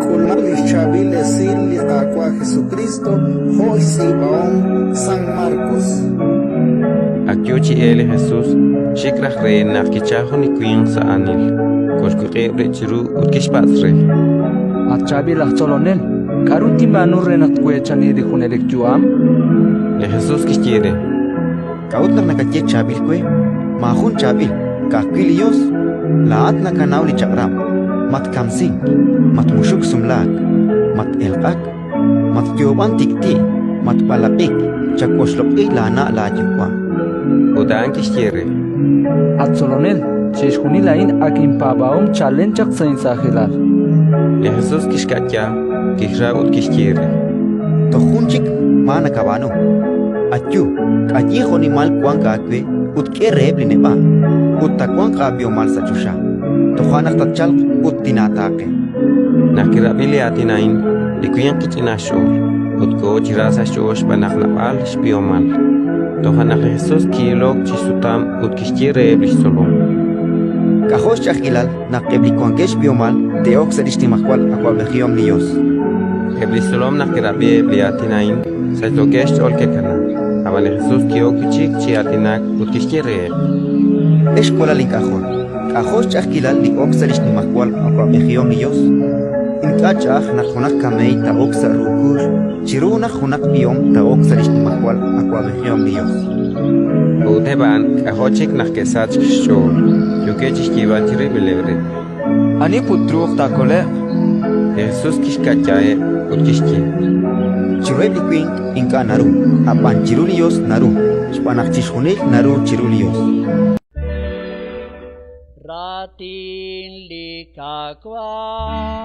K'ulmaq li xChaab'il Esil li Qaawa' Jesukriist jo' xtz'iib'ahom San Markos. Ak yo chi elk li Jesus, xik raj re naq kichalk jun li winq sa' aanil, kolxwiq'ib' rib' chiru ut kixpatz' re: At chaab'il aj tzolonel, k'aru tinb'aanu re naq tweechani li junelik yu'am? Li Jesus kixye re: K'a'ut naq nakaye chaab'il we? Maajun chaab'il, ka'ajwi' li Yos. Laa'at nakanaw li chaq'rab': Matkamsink, matmuxuk sumlaak, mat-elq'ak, matyoob'ank tik'ti', matb'alaq'ik, chawoxloq'i laana' laayuwa'. Ut a'an kixye re: At tzolonel, chixjunil a'in ak inpaab'ahom chalen chaq sa' insaajilal. Li Jesus kixka'ya, kixra ut kixye re: Toj jun chik maa nakab'aanu: Ayu, k'ayi jo'nimal wank aawe ut k'e reheb' li neb'a', ut taawanq aab'ihomal sa' choxa. Toja' naq tatchalq ut tinaataaqe. Naq kirab'i li aatin a'in, li winq kich'inaak xch'ool, ut koho chi ra sa' xch'ool xb'aan naq naab'al xb'ihomal. Toja' naq li Jesus ki'ilok chi xsutam ut kixye reheb' li xtzolom: K'ajo' xch'a'ajkilal naq eb' li wankeb' xb'ihomal te'ok sa' li xnimajwal awab'ejihom li Yos! Eb' li xtzolom naq ke'rab'i eb' li aatin a'in, sachsookeb' xch'ool ke'kanaak. Ab'an li Jesus ki'ok wi' chik chi aatinak ut kixye reheb': Ex walal ink'ajol, k'ajo' xch'a'ajkilal li ok sa' li xnimajwal awab'ejihom li Yos! Ink'a' ch'a'aj naq junaq kameey taa'ok sa' ru kuux chiru naq junaq b'ihom taa'ok sa' li xnimajwal awab'ejihom li Yos. Ut eb' a'an k'ajo' chik naq ke'sachk xch'ool, yookeb' chi xyeeb'al chirib'ileb' rib': Ani put truuq taakole'q? Li Jesus kixka'yaheb' ut kixye: Chiruheb' li winq ink'a' naru, ab'an chiru li Yos naru, xb'aan naq chixjunil naru chiru li Yos. Raatin li Qaawa'.